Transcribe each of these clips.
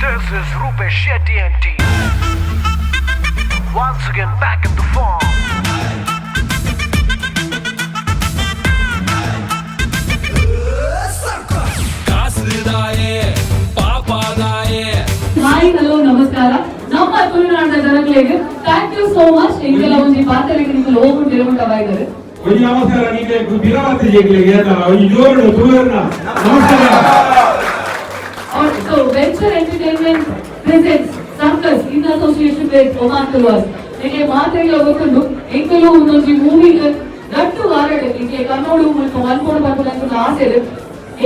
This is Rupesh Shetty and team. Once again back in the form. ಕಾಸುದಾಯೆ ಪಾಪದಾಯೆ. Hi, hello, ನಮಸ್ಕಾರ ನಮ್ಮ ತುಳುನಾಡಿನ ಜನಗಳಿಗೆ. Thank you so much. ಎಂಕೆಲ್ಲ ಒಂಜಿ ಪಾತೆರಿಗೆ ನಿಕುಲು ಓಪನ್ ತಿರುಗುಂಟವಾಯಿದ್ದಾರೆ. ಒಂಜಿ ನಮಸ್ಕಾರ ನಿಮಗೆ ಬಿರವತಿ ಜೇಕ್ಲಿಗೆ ಒಂಜಿ ಜೋರು ತುಳುವರ್ನ ನಮಸ್ಕಾರ. So Venture Entertainment presents Circus in association with Oman Tuluvas. ನಿಮಗೆ ಮಾತೆಲ್ಲ ಗೊತ್ತುಂಡು, ಎಂಕಲು ಒಂದೊಂಜಿ ಮೂವಿ ಗಟ್ಟು ವಾರಡ್ ನಿಮಗೆ ಕನ್ನೋಡು ಮುಲ್ಪ ಮಲ್ಪೋಡು ಬರ್ಪುನ ಆಸೆ ಇದೆ.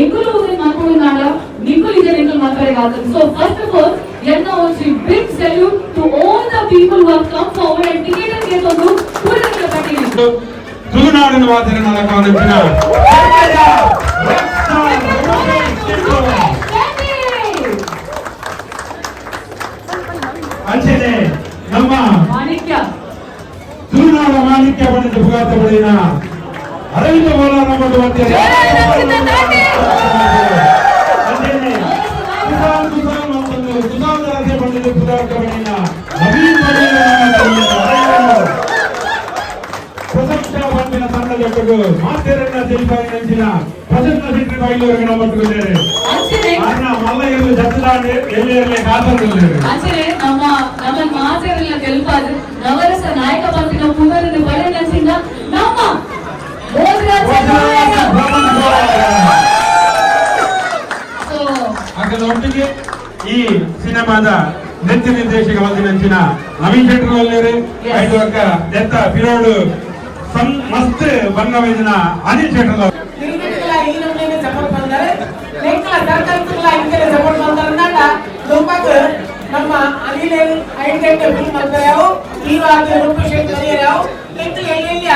ಎಂಕುಲು ಒಂದು ಮಲ್ಪೋಡು ನಾಡ ನಿಕುಲು ಇದೆ ಎಂಕುಲು ಮಲ್ಪರೆಗೆ ಆಗ್ತದೆ. ಸೊ ಫಸ್ಟ್ ಆಫ್ ಆಲ್ ಎನ್ನ ಒಂಜಿ big salute to all the people who have come forward and ticket ಕೇಳ್ಕೊಂಡು ಪೂರೈಕೆ ಪಟ್ಟಿಗೆ. ತುಳುನಾಡಿನ ಮಾತಿನ ನಡಕ. ಅಂಚನೆ ನಮ್ಮ ಮಾಣಿಕ್ಯ ತುಳುನಾಡ ಮಾಣಿಕ್ಯ ಪಂಡಿತ ಪುಗಾರ್ತ ಪಡೆಯಿನ ಅರವಿಂದ ಬೋಲಾರ ಮಾಡುವಂತೆ. ಅಂಚನೆ ಕುಸಾಲ್ ಕುಸಾಲ್ ಮತ್ತೊಂದು ಕುಸಾಲ್ ರಸೆ ಪಂಡಿತ ಪುಗಾರ್ತ ಪಡೆಯಿನ ನವೀನ್ ಪಡೆಯಿನ ಪ್ರಶಂಸಾ ಪಂಡಿನ ತಂಡ ಜೊತೆಗೂ ಮಾತೆರನ್ನ ತಿಳಿಪಾಯಿ ನಂಚಿನ ಪ್ರಸನ್ನ ಶೆಟ್ಟಿ ಬಾಯಿಲವರೆಗೆ ನಾವು ಪಟ್ಟುಕೊಂಡಿದ್ದೇವೆ. ಅಂಚನೆ ಅಣ್ಣ ಮಲ್ಲಯ್ಯರು ಜತ್ತದಾಂಡೆ ಎಲ್ಲೆಲ್ಲೇ ಕಾತಂದಿದ್ದಾರೆ. ಅಂಚನೆ ನಮ್ಮ ನಮ್ಮ ಮಾತೆರೆಲ್ಲ ಗೆಲ್ಪಾದ ನವರಸ ನಾಯಕ ಪಂಪಿನ ಪುನರನ್ನು ಬಳೆ ನಂಚಿನ ನಮ್ಮ ಭೋಜರಾಜ್. ಸೊ ಒಟ್ಟಿಗೆ ಈ ಸಿನಿಮಾದ ನೃತ್ಯ ನಿರ್ದೇಶಕ ಬಂದಿನಂಚಿನ ನವೀನ್ ಶೆಟ್ಟರ್ ಒಲ್ಲೇರು. ಐದು ಒಕ್ಕ ದೆತ್ತ ಪಿರೋಡು ಸಂ ಮಸ್ತ್ ಬಂಗ ವೈದಿನ ಅನಿಲ್ ಶೆಟ್ಟರ್. ಗಿರಿಗಿಟಿಗಳ ಈ ನಮ್ಮನೆ ಸಪೋರ್ಟ್ ಮಾಡ್ತಾರೆ, ನೆಕ್ಕಲ ಸರ್ಕಲ್ಸ್ಗಳ ಇಂಕೆಲ್ಲ ಸಪೋರ್ಟ್ ಮಾಡ್ತಾರೆ ಅಂದಾಗ ಲೋಕಕ್ ನಮ್ಮ ಅನಿಲ್ ಐದು ಗಂಟೆ ಫಿಲ್ಮ್ ಮಾಡ್ತಾರೆ. ಯಾವ ಈ ವಾರ ರೂಪೇಶ್ ಕರಿಯರ್ ಯಾವ ಎಂಕಲ್ ಎಲ್ಲೆಲ್ಲ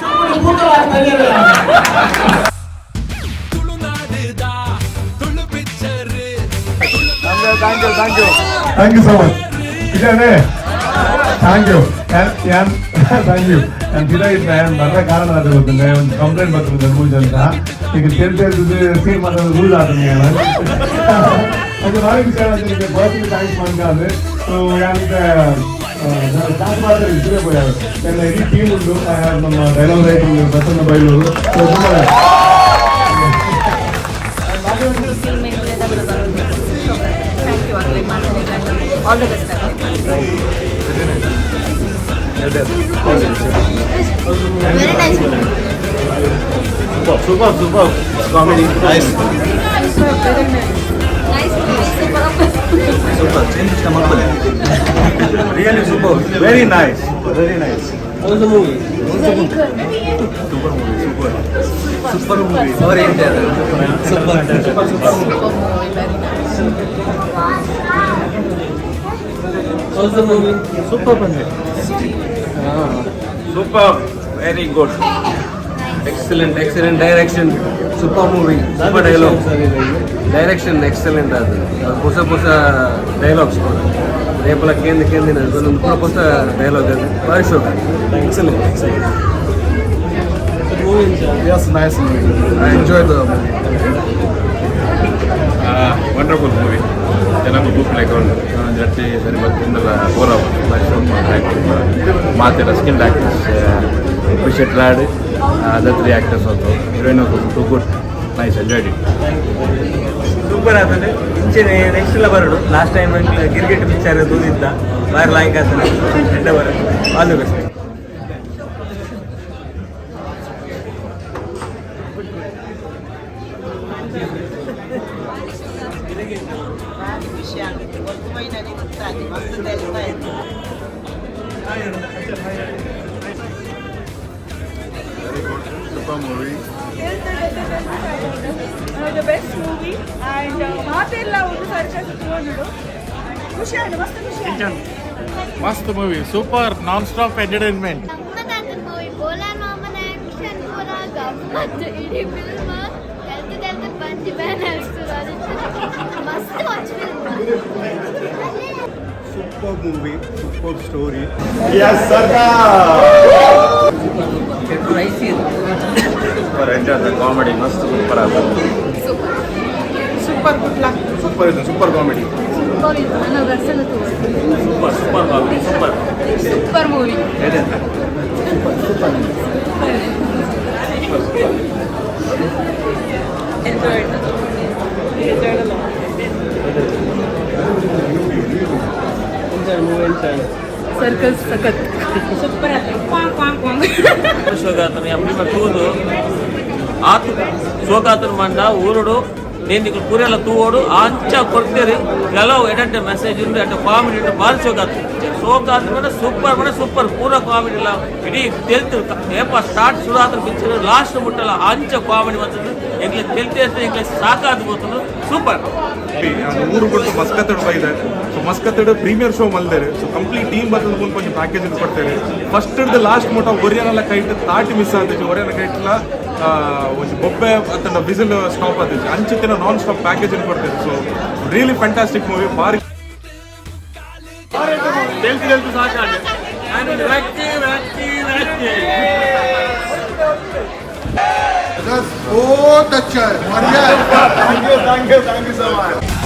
ಚುಕ್ಕುಡು ಭೂತವಾದ ಕರಿಯರ್ ಯಾವ. ತುಳುನಾಡುದ Tulu picture. Thank you, thank you, thank you so much. ಇದೇನೆ thank you ಯಾನ್ thank you. ನಾನು ಫಿದಾ ಇದ್ದೆ. ನಾನು ಬರ್ರ ಕಾರಣ ಅದು ಗೊತ್ತಂದ್ರೆ ಒಂದು ಕಂಪ್ಲೇಂಟ್ ಬರ್ತದೆ ರೂಲ್ಸ್ ಅಂತ. ಈಗ ತೆರೆ ತೆರೆದು ಸೀನ್ ಮಾತಾಡೋದು ರೂಲ್ ಆತಂಗೆ. ಅದು ಭಾರಿ ಖುಷಿ ಆಗುತ್ತೆ. ನಿಮಗೆ ಪರ್ಸನಲಿ thanks ಮಾಡ್ಕಾದ್ರೆ. ಸೊ ಯಾನಿಗೆ thanks ಮಾಡ್ತಾರೆ ಇದ್ರೆ ಪೋಯಾರು ನನ್ನ ಇಡೀ ಟೀಮ್ ಉಂಟು. I have ನಮ್ಮ ಡೈಲಾಗ್ ರೈಟರ್ ಪ್ರಸನ್ನ ಬೈಲೂರು. ಸೊ ತುಂಬ ಸಿನಿಮಾ thank you ಆಗಲಿ ಮಾಡ್ತೀನಿ. All the best. Very nice. Super, super. Comedy. Nice. Nice movie. Super. Super. Change the Really super. Very nice. Very nice. How was the movie? Very good. Super movie. Super. Super movie. Sorry, super. Super, super movie. Movie very nice. How was the movie? Super ಬಂದೆ. Super, very good. Excellent, excellent direction. Super movie, super dialogue. Direction excellent ಅದು. ಹೊಸ ಹೊಸ dialogues ಕೂಡ. ರೇಪಲ ಕೇಂದ್ರ ಕೇಂದ್ರ ಒಂದು ಪೂರ ಹೊಸ ಡೈಲಾಗ್ ಅದು. ಭಾರಿ ಶೋಕ್. Excellent, excellent. Yes, nice movie. I enjoyed the movie. Wonderful movie. ಜನకు ತೂಪುಲೆಕ ಉಂಡು ಜಟ್ಟಿ ಸರಿ ಬತ್ತಿಂದಲ ಪೂರ ಮಾತೆಲ್ಲ ಸ್ಕಿಲ್ಡ್ ಆಕ್ಟರ್ಸ್ ಅಪ್ರಿಷಿಯೇಟ್ ಆಡ್ other three actors also, heroine also too good. Nice, enjoyed it. Super ಆತಂಡೆ. ಇಂಚೆನೆ ನೆಕ್ಸ್ಟ್ ಎಲ್ಲ ಬರೋಡು. ಲಾಸ್ಟ್ ಟೈಮ್ ಗಿರ್ಗಿಟ್ ಪಿಕ್ಚರ್ ತೂದಿತ್ತ, ಬಾರಿ ಲಾಯ್ಕ್ ಆತನೆ. ಎಡ್ಡೆ ಬರೋದು. All the best. ಖುಷಿ ಆಗುತ್ತೆ ಗೊತ್ತು ನನಗೆ ಗೊತ್ತಾಗಿ ಮಸ್ತ್ ತೆಲ್ತಾ ಇತ್ತು. Super movie. The best movie and ಮಾತೆಲ್ಲ ಒಂದು ಸರ್ಕಸ್ ತಗೊಂಡು ಖುಷಿ ಆಯ್ತು, ಮಸ್ತ್ ಖುಷಿ ಆಯ್ತು. ಮಸ್ತ್ movie, super, non stop entertainment. ಗಮ್ಮತ್ತಾದ movie. Bolar ಮಾಮನ ಆಕ್ಷನ್ ಪೂರ ಗಮ್ಮತ್ತು. ಇಡೀ ಫಿಲ್ಮ್ ತೆಲ್ತು ತೆಲ್ತು ಬಂದು ಬ್ಯಾನ್ ಆಗ್ತದೆ. ಅದು ಮಸ್ತ್ watch film. Super movie, super story. Yes, Sarkar. Super, enjoy the comedy. ಮಸ್ತ್ ಸೂಪರ್ ಆದ. ಸೂಪರ್, ಗುಡ್ ಲಕ್. ಸೂಪರ್ ಇದೆ, ಸೂಪರ್ ಕಾಮಿಡಿ. ಸೂಪರ್ ಇತ್ತು. ನನ್ನ ವರ್ಷದ. Super, super comedy, super. Super movie. Enjoyed, enjoyed. Circus ಸಖತ್ ಸೂಪರ್. ಶೋಗಾತನ ಅಪ್ಪ ತೂದು ಆತು ಶೋಕಾತನ ಮಂಡ ಊರುಡು ನೇನಿಗೆ ಪೂರೆಲ್ಲ ತೂವೋಡು ಅಂಚ ಕೊಡ್ತೀರಿ. ಕೆಲವು ಎಡಂಟೆ ಮೆಸೇಜ್ ಉಂಟು, ಎಡ್ಡೆ ಕಾಮಿಡಿ ಉಂಟು. ಭಾರಿ ಶೋಕಾತು, ಶೋಕಾತು ಮನೆ ಸೂಪರ್ ಮನೆ ಸೂಪರ್. ಪೂರ ಕಾಮಿಡಿ ಇಲ್ಲ, ಇಡೀ ತೆಲ್ತು. ಏಪ ಸ್ಟಾರ್ಟ್ ಶುರು ಆದ್ರೆ ಪಿಕ್ಚರ್ ಲಾಸ್ಟ್ ಮುಟ್ಟಲ್ಲ, ಅಂಚ ಕಾಮಿಡಿ ಬಂತದ್ದು. ಎಂಗ್ಲೆ ತೆಲ್ತೆ, ಎಂಗ್ಲೆ ಸಾಕಾದ್ ಗೊತ್ತು. ಸೂಪರ್. ಊರು ಕೊಟ್ಟು ಮಸ್ಕತ್ತಡ್ ಬೈದೆ. ಸೊ ಮಸ್ಕತ್ತಡ್ ಪ್ರೀಮಿಯರ್ ಶೋ ಮಲ್ದೇರು. ಸೊ ಕಂಪ್ಲೀಟ್ ಟೀಮ್ ಬರ್ತದ, ಮುಂದೆ ಕೊಂಚ ಪ್ಯಾಕೇಜ್ ಕೊಡ್ತೇವೆ. ಫಸ್ಟ್ ಲಾಸ್ಟ್ ಮೋಟ ಒರಿಯನೆಲ್ಲ ಕೈಟ್ ತಾಟಿ ಮಿಸ್ ಆತಿச்சு. ಒರಿಯನ ಕೈಟ್ಲ ಒಂಜಿ ಬೊಬ್ಬೆ ಅತ್ತಂಡ ವಿಸಿಲ್ ಸ್ಟಾಪ್ ಆತಿச்சு. ಅಂಚಿತ್ತಿನ ನಾನ್ ಸ್ಟಾಪ್ ಪ್ಯಾಕೇಜ್ ಕೊಡ್ತೇವೆ. ಸೊ ರಿಯಲಿ ಫ್ಯಾಂಟಾಸ್ಟಿಕ್ ಮೂವಿ ಬಾರಿ. ತೆಲ್ತು ತೆಲ್ತು ಸಾಕಾಂಡು. ವ್ಯಕ್ತಿ ವ್ಯಕ್ತಿ ವ್ಯಕ್ತಿ. बहुत अच्छा है, बढ़िया है. Thank you, thank you, thank you so much.